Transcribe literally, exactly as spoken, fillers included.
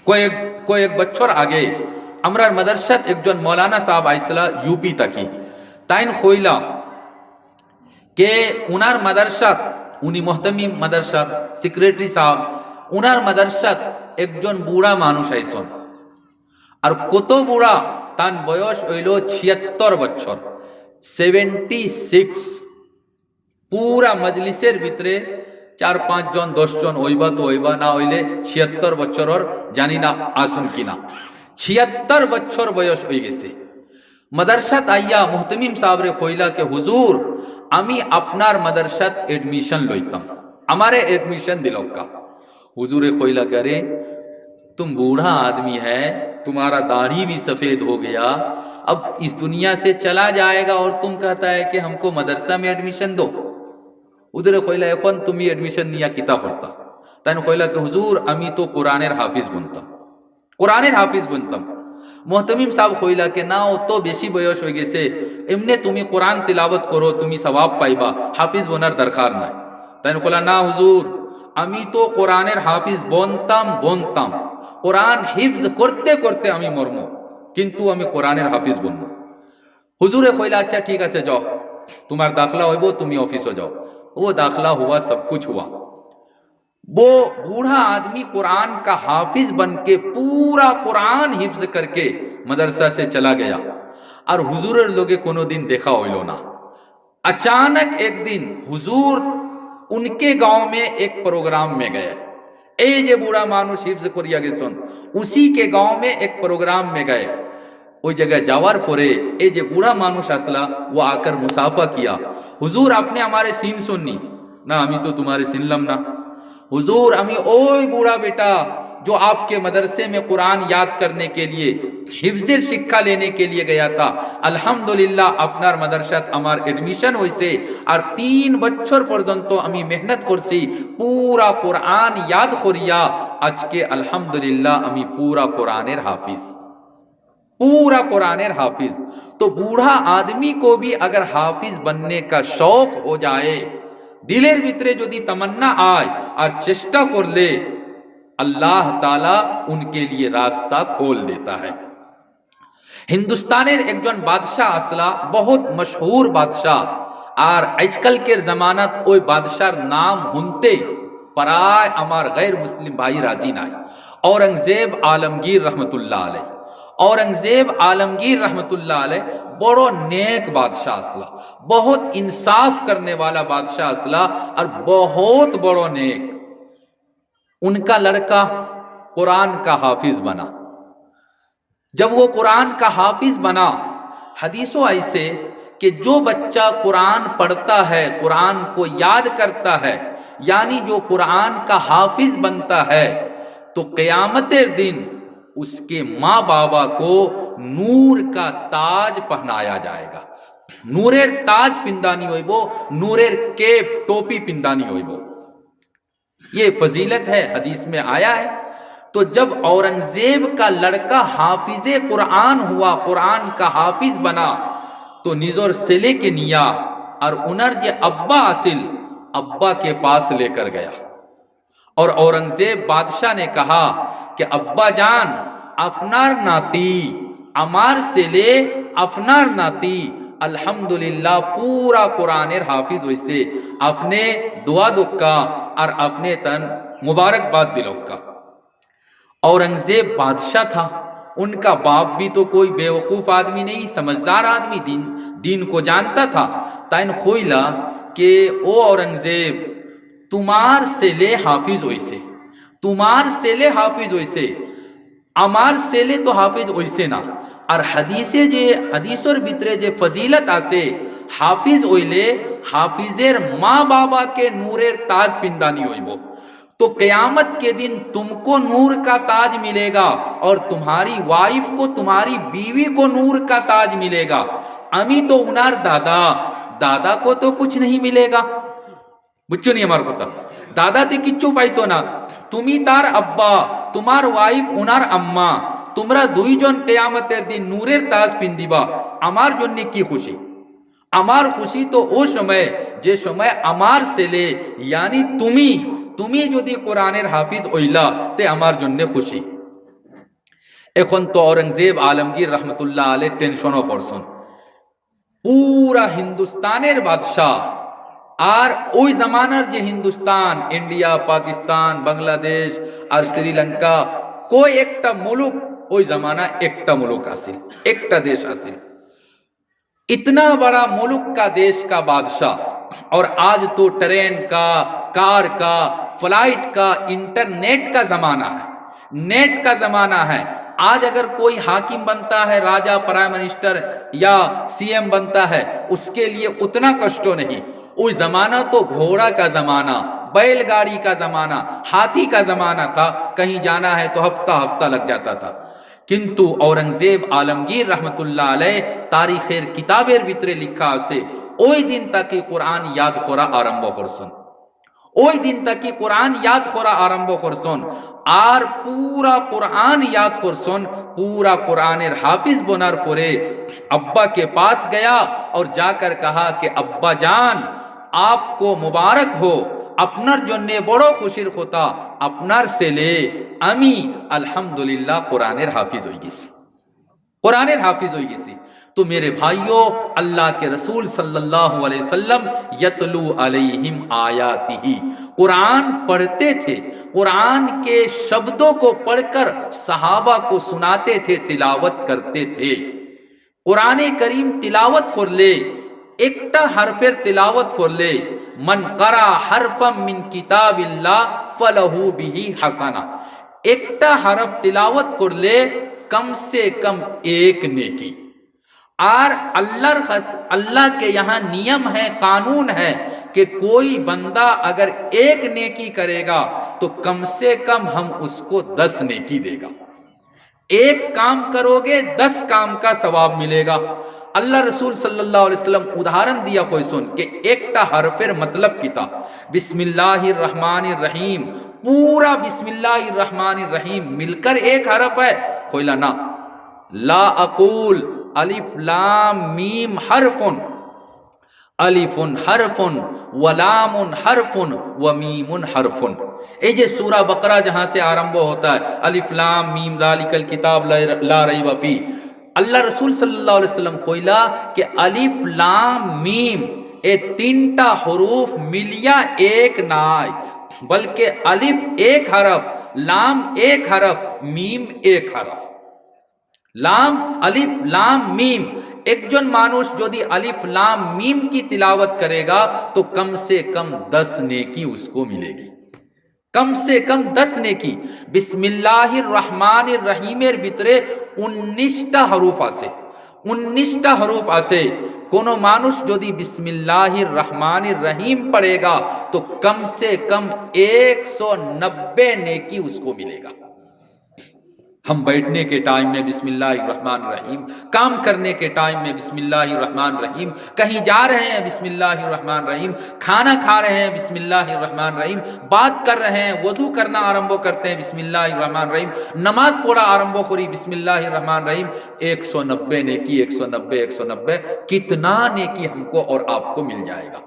কয়েক কয়েক বছর আগে আমরার মাদ্রাসাত একজন মৌলানা সাহেব আইসলা ইউপি থাকি। তাইন কইলা কে উনার মাদ্রাসাত, উনি মোহতমিম মাদ্রাসার সেক্রেটারি সাহেব, উনার মাদ্রাসাত একজন বুড়া মানুষ আইসন। আর কত বুড়া, তান বয়স অইল ছিয়াত্তর বছর, সেভেন্টি সিক্স। পুরা মজলিসের ভিতরে চার পাঁচ জন, দশ জন অইবা তো অইবা, না অইলে ছিয়াত্তর বছরর জানি না আসুন কিনা। ছিয়াত্তর বছর বয়স অই গেছে। মাদ্রাসাত আইয়া মুহতামিম সাহেবরে কইলা কে, "হুজুর, আমি আপনার মাদ্রাসাত এডমিশন লইতাম, আমারে এডমিশন দিলক্কা।" হুজুরে কইলা কে, "अरे, तुम बूढ़ा आदमी है, तुम्हारा दाढ़ी भी सफेद हो गया, अब इस दुनिया से चला जाएगा और तुम कहता है कि हमको मदरसा में एडमिशन दो।" হুজুরে কইলা, "এখন তুমি এডমিশন নিয়া কিতা করতা?" তাইন কইলা কে, "হুজুর, আমি তো কোরআনের হাফিজ বনতাম, কোরআনের হাফিজ বনতাম।" মুহতামিম সাহেব কইলা কে, "না, অত বেশি বয়স অই গেছে, এমনে তুমি কোরআন তিলাওয়াত করো, তুমি সওয়াব পাইবা, হাফিজ বনার দরকার নাই।" তাইন কইলা, "না হুজুর, আমি তো কোরআনের হাফিজ বনতাম, বনতাম, কোরআন হিফজ করতে করতে আমি মরমু, কিন্তু আমি কোরআনের হাফিজ বনমু।" হুজুরে কইলা, "আচ্ছা ঠিক আছে, যাও, তোমার দাখিলা অইবো, তুমি অফিসো যাও।" वो दाखिला हुआ, सब कुछ हुआ। वो बूढ़ा आदमी कुरान का हाफिज बन के पूरा कुरान हिफ्ज करके मदरसा से चला गया। আর হুজুরের লগে কোনোদিন দেখা অইল না। अचानक एक दिन हुजूर उनके गांव में एक प्रोग्राम में गए। এই যে বুড়া মানুষ হিফজ করিয়া গেছন, उसी के गांव में एक प्रोग्राम में गए। ওই জায়গায় যাওয়ার পরে এই যে বুড়া মানুষ আসলা, वो आकर मुसाफा किया। "হুজুর, আপনি আমারে চিনছন নি?" "না, আমি তো তোমারে চিনলাম না।" "হুজুর, আমি ওই বুড়া বেটা, जो आपके मदरसे में कुरान याद करने के लिए, हिफ्जের শিক্ষা लेने के लिए गया था। আলহামদুলিল্লাহ, আপনার মাদ্রাসাত আমার এডমিশন হইছে, আর তিন বছর পর্যন্ত আমি মেহনত করছি, পুরা কোরআন ইয়াদ করিয়া আজকে আলহামদুলিল্লাহ আমি পুরা কোরআনের হাফিজ।" पूरा कुरान हाफिज। तो बूढ़ा आदमी को भी अगर हाफिज बनने का शौक हो जाए, দিলের ভিতরে যদি তামান্না আয় আর চেষ্টা করলে, আল্লাহ তাআলা उनके लिए रास्ता खोल देता है। হিন্দুস্তানের একজন বাদশাহ আসলা, বহুত মশহুর বাদশাহ। আর আজকালকের জামানাত ওই বাদশার নাম হুনতে প্রায় আমার গের মুসলিম ভাই রাজি নাই। ঔরঙ্গজেব আলমগীর রহমতুল্লাহ আলাই। ঔরঙ্গজেব আলমগীর রহমতুল্লাহ আলাই বড় নেক বাদশাহ আসলা, বহুত ইনসাফ করনে ওয়ালা বাদশাহ আসলা, আর বহুত বড় নেক। उनका लड़का कुरान का हाफिज बना। जब वो कुरान का हाफिज बना, हदीसों ऐसे कि जो बच्चा कुरान पढ़ता है, कुरान को याद करता है, यानी जो कुरान का हाफिज बनता है, तो क़ियामतेर दिन उसके माँ बाबा को नूर का ताज पहनाया जाएगा। नूरेर ताज पिंदानी होइबो, नूरेर कैप, टोपी पिंदानी होइबो। ये फजीलत है, हदीस में आया है। तो जब औरंगजेब का लड़का हाफिजे कुरान हुआ, कुरान का हाफिज बना, तो निजर सेलेके निया और उनर जे अब्बा आसिल, अब्बा के पास लेकर गया। और औरंगजेब बादशाह ने कहा कि अब्बा जान, अफनार नाती, আমার ছেলে, আপনার নাতি, আলহামদুলিল্লাহ, পুরা কোরআনের হাফিজ হইছে। আপনে দোয়া দক্কা আর আপনে তান মুবারকবাদ দিলক্কা। औरंगजेब बादशाह था, उनका बाप भी तो कोई बेवकूफ़ आदमी नहीं, समझदार आदमी, दीन, दीन को जानता था। তাইন কইলা কে, ও औरंगजेब, তোমার ছেলে হাফিজ হইছে, তোমার ছেলে হাফিজ হইছে, আমার ছেলে তো হাফিজ হইছে না। আর হাদিসে যে, হাদিসর ভিতরে যে ফজিলত আছে, হাফিজ হইলে হাফিজের মা বাবাকে নূরের তাজ পিন্দানি হইব। तो क़यामत के दिन तुमको नूर का ताज मिलेगा और तुम्हारी वाइफ को, तुम्हारी बीवी को नूर का ताज मिलेगा। আমি তো উনার দাদা, দাদা কো তো কুছ নেই মিলেগা। বুঝছো নি আমার কথা? দাদাতে কিচ্ছু পাইতো না। তুমি তার আব্বা, তোমার ওয়াইফ ওনার আম্মা, তোমরা দুইজন কেয়ামতের দিন নূরের তাজ পিন্দিবা। আমার জন্য কি খুশি! আমার খুশি তো ও সময়, যে সময় আমার ছেলে, ইয়ানি তুমি, তুমি যদি কোরআনের হাফিজ অইলা, তে আমার জন্য খুশি। এখন তো ঔরঙ্গজেব আলমগীর রহমতুল্লাহ আলাইহি টেনশনও পড়ছন। পুরা হিন্দুস্তানের বাদশাহ, আর ওই জামানার যে হিন্দুস্তান, ইন্ডিয়া, পাকিস্তান, বাংলাদেশ আর শ্রীলঙ্কা, কয় একটা মুলুক, ওই জামানা একটা মুলুক আছিল, একটা দেশ আছিল। इतना बड़ा मुल्क का, देश का बादशाह, और आज तो ट्रेन का, कार का, फ्लाइट का, इंटरनेट का ज़माना है, नेट का ज़माना है। आज अगर कोई हाकिम बनता है, राजा, प्राइम मिनिस्टर या सीएम बनता है, उसके लिए उतना कष्ट नहीं। उस ज़माना तो घोड़ा का ज़माना, बैलगाड़ी का ज़माना, हाथी का ज़माना था। कहीं जाना है तो हफ्ता हफ्ता लग जाता था। কিন্তু ঔরঙ্গজেব আলমগীর রহমতুল্লাহ আলাইহি তারিখের কিতাবের ভিতরে লেখা আছে, ওই দিন থাকি কোরআন ইয়াদ করা আরম্ভ করছন। ওই দিন থাকি কোরআন ইয়াদ করা আরম্ভ করছন। আর পুরা কোরআন ইয়াদ করছন। পুরা কোরআনের হাফিজ বনার পরে अब्बा के पास गया और जाकर कहा कि अब्बा जान, आपको मुबारक हो, আপনার জন্যে বড় খুশির কথা, আপনার ছেলে আমি আলহামদুলিল্লাহ কোরআনের হাফিজ হয়ে গেছি, কোরআনের হাফিজ হয়ে গেছি। তো মেরে ভাইও, अल्लाह के रसूल सल्लल्लाहु अलैहि वसल्लम यतलू अलैहिम आयातिही, कुरान पढ़ते थे, कुरान के शब्दों को पढ़कर सहाबा को सुनाते थे, तिलावत करते थे। কোরআনে করিম তিলাওয়াত করলে, একটা হরফের তিলাওয়াত করলে, মান কারা হরফাম মিন কিতাবিল্লাহ ফালাহু বিহি হাসানা। একটা হরফ তিলাওয়াত করলে কম সে কম এক নেকি। আর আল্লাহর কাছ-, अल्लाह के यहाँ नियम है, कानून है कि कोई बंदा अगर एक नेकी करेगा तो कम से कम हम उसको दस नेकी देगा। एक काम करोगे, दस काम का सवाब मिलेगा। আল্লাহ রসুল সাল্লাল্লাহু আলাইহি ওয়াসাল্লাম উদাহরণ দিয়া কইছন যে একটা হরফের মতলব কিতা। বিসমিল্লাহির রহমানির রহিম, पूरा बिस्मिल्लाहिर रहमानिर रहीम मिलकर एक हरफ है? কইলা না। লা আকুল আলিফ লাম মিম হরফুন, আলিফুন হরফুন ওয়া লামুন হরফুন ওয়া মিমুন হরফুন। এই যে সূরা বাকারা जहाँ से आरंभ होता है, अलिफ लाम मीम जालिकल किताब ला, ला रैबा फी, আল্লাহ রসুল সাল্লাল্লাহু আলাইহি ওয়াসাল্লাম কইলা যে আলিফ লাম মিম, এ তিনটা হরফ মিলিয়া এক নায়, বলকে আলিফ এক হরফ, লাম এক হরফ, মিম এক হরফ। লাম, আলিফ লাম মিম। একজন মানুষ যদি আলিফ লাম মিম কি তিলাওয়াত করেগা তো কম সে কম দশ নেকি উসকো মিলেগি। কম সে কম দশ নেকি। বিসমিল্লাহির রহমানির রহিমের ভিতরে উনিশটা হরফ আছে, উনিশটা হরফ আছে। কোনো মানুষ যদি বিসমিল্লাহির রহমানির রহিম পড়েগা তো কম সে কম একশো নব্বই নেকি উসকো মিলেগা। हम बैठने के टाइम में बिस्मिल्लाहिर्रहमानिर्रहीम, काम करने के टाइम में बिस्मिल्लाहिर्रहमानिर्रहीम, कहीं जा रहे हैं बिस्मिल्लाहिर्रहमानिर्रहीम, खाना खा रहे हैं बिस्मिल्लाहिर्रहमानिर्रहीम, बात कर रहे हैं, वजू करना आरंभ करते हैं बिस्मिल्लाहिर्रहमानिर्रहीम, नमाज पढ़ा आरंभ करी बिस्मिल्लाहिर्रहमानिर्रहीम। एक सौ नब्बे नेकी, एक सौ नब्बे, एक सौ नब्बे, कितना नेकी हमको और आपको मिल जाएगा।